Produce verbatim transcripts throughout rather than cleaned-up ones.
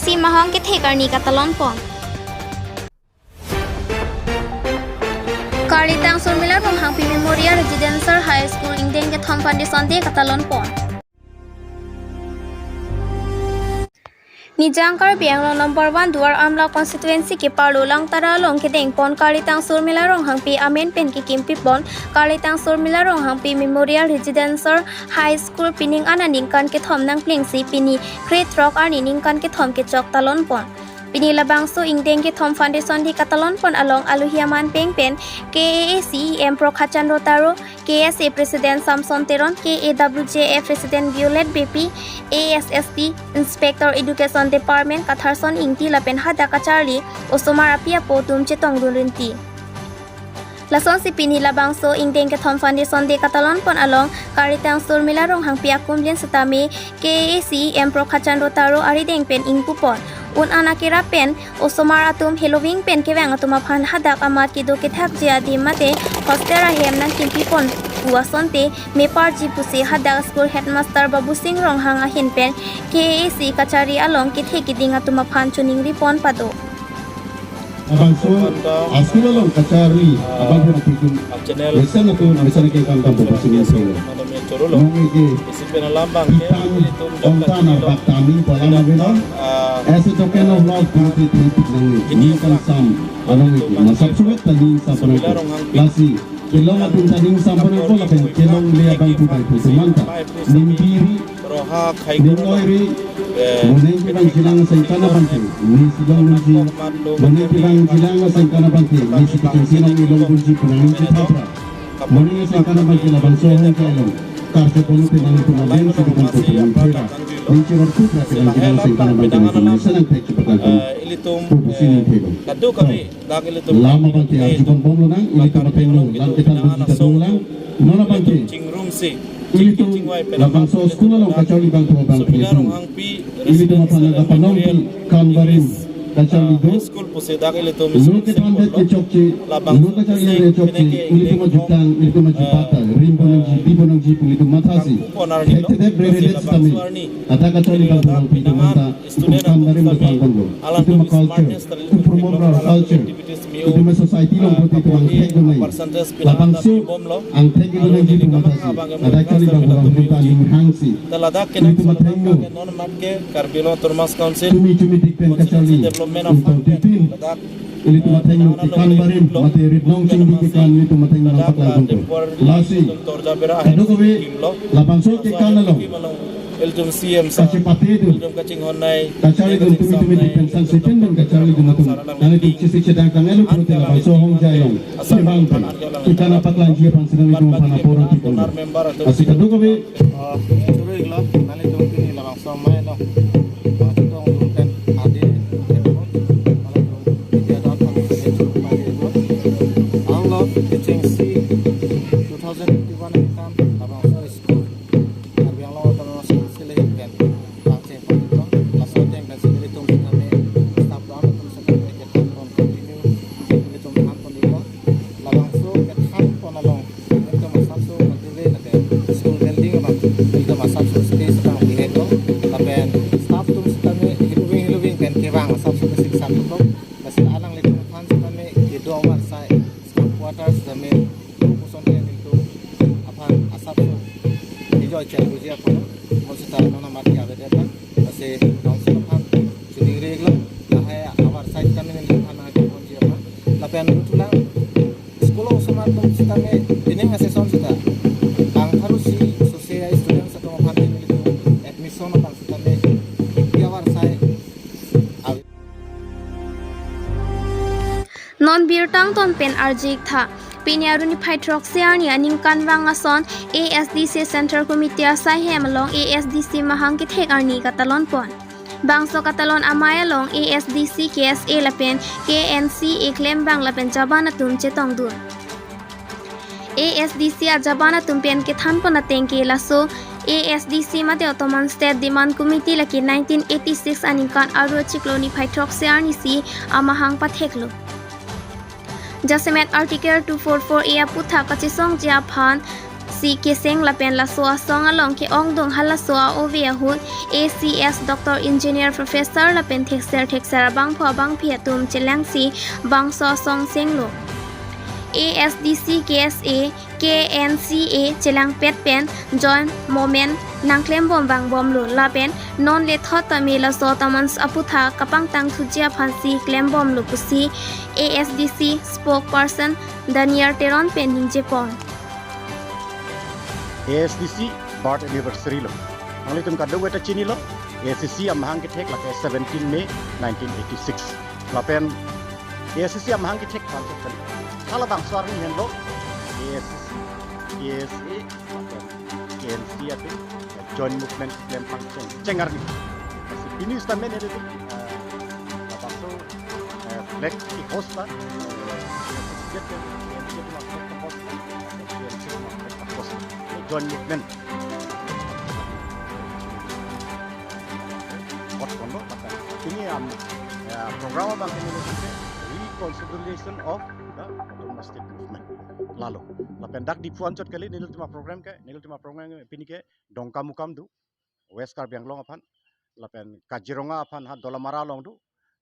si mahang kethek arni katalon pon. Karlitang Surmila Ronghangpi Memorial Residential High School ingdeng kethom Foundation Day katalon pon. Nijang Karbi Anglong number one Duar Amla constituency keparlo Langtara along kedeng pon Karlitang Surmila Ronghangpi amen pen kekimpi pon Karlitang Surmila Ronghangpi Memorial Residential High School pining an aningkan kethom nangplengsi pini krethrok arni ningkan kethom kechok talon pon. Pini labangso ingdeng kethom Foundation Day katalon pon along alohi aman peng pen K A A C E M Prokhat Chandra Taro, K S A President Samson Teron, K A W J F President Violet Beypi, A S S T Inspector Education Department Katharson Ingti lapen hadak kacharli osomar api apo atum chetongdun rinti. Lasonsi pini labangso ingdeng kethom Foundation Day katalon pon along Karlitang Surmila Ronghangpi akumlin setame K A A C E M Prokhat Chandra Taro arideng pen ingpu pon. Un an akera pen osomar atum heloving pen kevang atum aphan hadak amat kedo kethakji adim mate hostel ahem nangkimpi pon pu asonte meparji pusi hadak school headmaster Babu Sing Ronghang ahin pen K A A C kachari along kethe keding atum aphan choningri pon pado. Labangso a-school along kacharli abang pun apitum. Mesan atum, mesan ke kam kam pun sini sini. Nongi ke pitang ongtan arbak tami palam avelo. As a token of love, pinti pinti nangni. Ningkan sam, anong itu. Masap suwet ta ningsam panang. Lasi kelong atum ta ningsam panang ko lapen kelongle abang pun apitum manta. Ning biri, ning oiri, moneng kevang jilang asengkan abangke, nesi longleji, moneng kevang jilang asengkan abangke, nesi kechengsi nangni longleji pu nangning chethapra. Moneng asengkan abangke labangso ahong ke along karjapon pen nangtum aben si kepon kopon phera. Ning chiror kupra kevang jilang asengkan abangke nangtum nesi nangthek chepat nangtum pupusi nangthek. Lam abangke arjupon bomlonang, ilitum athengno lam kethan puji ta dolang. Non abangke ilitum labangso school along kacharli abang phu abang phu. Ilitum aphan nangkapanongpi kam barim kacharli do. Lo kethan det kechokche, lo kacharli det kechokche, ilitum ajutang, ilitum ajupata, rim ponangji, bi ponangji pu ilitum mathasi. Thekthedet breredet sitame, hadak kacharli abang phu abang phu ilitum manta, itum kam barim datang ponlo. Itum a-culture, to promote our culture. Itum a-society along pute itum angthek dunai. Labangso angthek dunai ji itum mathasi. Hadak kacharli abang phu abang phu ilitum ta ninghangsi. Ilitum athengno. Karbi Anglong Autonomous Council. Chumi chumi tik pen kacharli. Itum tipin. Ilitum athengno ke kam barim mate rit nong chingdi kekan ilitum athengno nangpaklang ponpo. Lasi kadokave labangso kekan along ilitum C M sa, kachepate dun, ilitum kachinghon nai, kacharli dun tumi tumi tik pen sangsi tin dun kacharli dun atum. Nangtum chesik chedang kangelo pulote labangso ahong jailong. Chevang pen kekan apaklangji aphan si nangtum aphan apor ati pon. Lasi kadokave. Ah, choro iklo, nanglitum pini labangso amei along. Ah, chetongdun pen adi, adi, anglo kechengsi two thousand twenty-one akam labangso school Karbi Anglong Autonomous Council ahin pen pangcheng pon iklo. Laso ateng pensi ilitum setame staff dam atum setame kethan pon continue ilitum than pon iklo. Labangso kethan pon along ilitum asapso continue lake school building abang ilitum asapso space abang bihek lo. Lapen staff atum setame heloving heloving pen kevang asapso basingsam lo. Lasi alanglitum aphan setame kedo avarsai staff quarters setame pusonte ilitum aphan asapso kejoi chengpuji aphan, mon seta non amat ke avedet lang. Lasi council aphan choningri iklo, lahai avarsai setame nelitum aphan nangkeponji aphan. Lapen luthulang school osomar atum setame pining a-session seta bang tharusi sose a-students atum aphan nelitum admission aphan setame pi avarsai ave. Non birta angton pen arju iktha. Pini arni niphai throksi arni aningkanvang ason A S D C Central Committee asai hem along A S D C mahang kethek arni katalon pon. Bangso katalon amei along A S D C, K S A lapen K N C A klembang lapen jaban atum chetongdun. A S D C ajaban atum pen kethan pon ateng ke laso A S D C mate Autonomous State Demand Committee lake nineteen eighty-six aningkan arlo chiklo niphai throksi arni si amahang patheklo. Jasemet Article two four four A aputhak kachesongji aphan si keseng lapen laso asong along ke-ongdung halaso a-ove ahut A C S, Doctor, Engineer, Professor lapen thekser thekser abangphu abangphi atum chelangsi bangso asong senglo. A S D C, K S A, K N C A chelangpet pen joint movement nangklembom vangbomlo lapen non lethot tame laso atamans aputhak kapangtang thuji aphansi klembomlo pusi A S D C spokesperson Daniel Teron pen ningjepon. A S D C birth anniversary lo. Nanglitum kadokave ta chinilo, A S D C amahang kethek lake seventeen May nineteen eighty-six. Lapen A S D C amahang kethek aphan chot kali. Halabangso arni henlo A S D C, K S A, lapen K N C A atum joint movement klem pangcheng cheng arni. Pini sitame nelitum, eh, labangso, eh, flag ki host ta, eh, K N C A atum flag ki host ta, K N C A atum flag ki host ta. Joint movement. Hot kondo, maka pini am, ya, program abang ke nelitum ke reconsolidation of the autonomous state movement. Lalo, lapen dak Diphu anchot kali nelitum a-program ke, nelitum a-program ke pini ke Dongkamukam do, West Karbi Anglong aphan, lapen Kaziranga aphan ha Dolamara along do,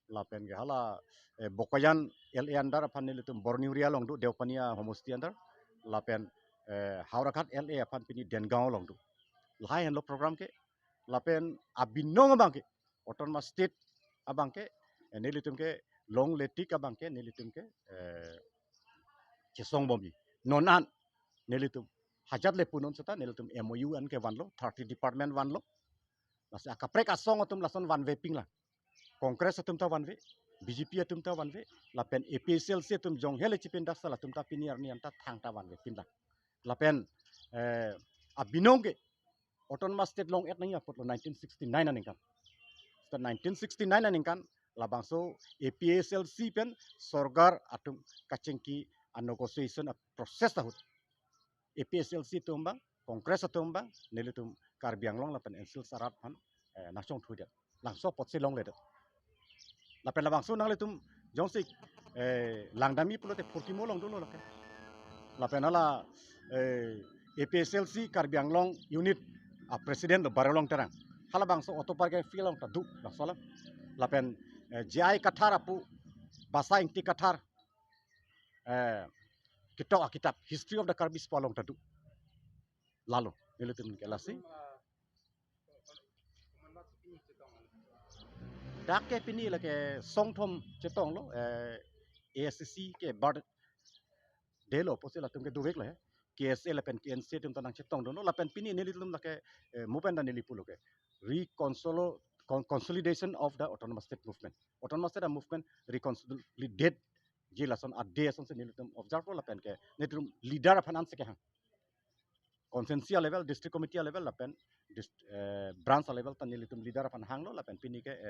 lapen ke hala, eh, Bokajan L A under aphan nelitum Borniuri along do, Deopania homosti under, lapen, eh, Howraghat L A aphan pini Dengaon along do. Lahai henlo program ke, lapen abinong abang ke, autonomous state abang ke, eh, nelitum ke longle tik abang ke, nelitum ke, eh, chesongbomji. Non an, nelitum hajat le punon seta, nelitum M O U an ke vanlo, thirty department vanlo. Lasi akaprek asong atum lason vanve pinglang. Congress atum ta vanve, B J P atum ta vanve, lapen A P H L C atum jong hele chipindak sal atum ta pini arni anta thangta vanve pinglang. Lapen, eh, abinong ke autonomous state long-et nangji apotlo nineteen sixty-nine aningkan. Seta nineteen sixty-nine aningkan labangso A P H L C pen sorkar atum kachingki a-negotiation a-process ahut A P H L C atum abang, Congress atum abang, nelitum Karbi Anglong lapen N C Hills arat aphan, eh, nangchongthudet. Langso apotsi longledet. Lapen labangso nanglitum jongsi, eh, langdamji pulote Phurkimo along dolo lake. Lapen hala, eh, A P H L C Karbi Anglong unit a-president lo Barolong Terang. Halabangso autobiography along ta do, laso alam. Lapen, eh, J I Kathar apu, Basa Ingti Kathar, eh, ketok akitap History of the Karbis pu along ta do. Lalo, nelitum ke lasi. Dak ke pini lake songthom chetonglo, eh, A S D C ke birthday lo, pusi latum ke dovek lo he. K S A lapen K N C A atum ta nangchetongdunlo, lapen pini nelitum lake, eh, movement ta neli pulo ke. Reconsolo-, con-, consolidation of the autonomous state movement. Autonomous state movement reconsolidate ji lason a-day asonsi nelitum observe lo lapen ke nelitum leader aphan ansi kehang. Constituency level, district committee level, lapen dist-, eh, branch level ta nelitum leader aphan hanglo, lapen pini ke, eh,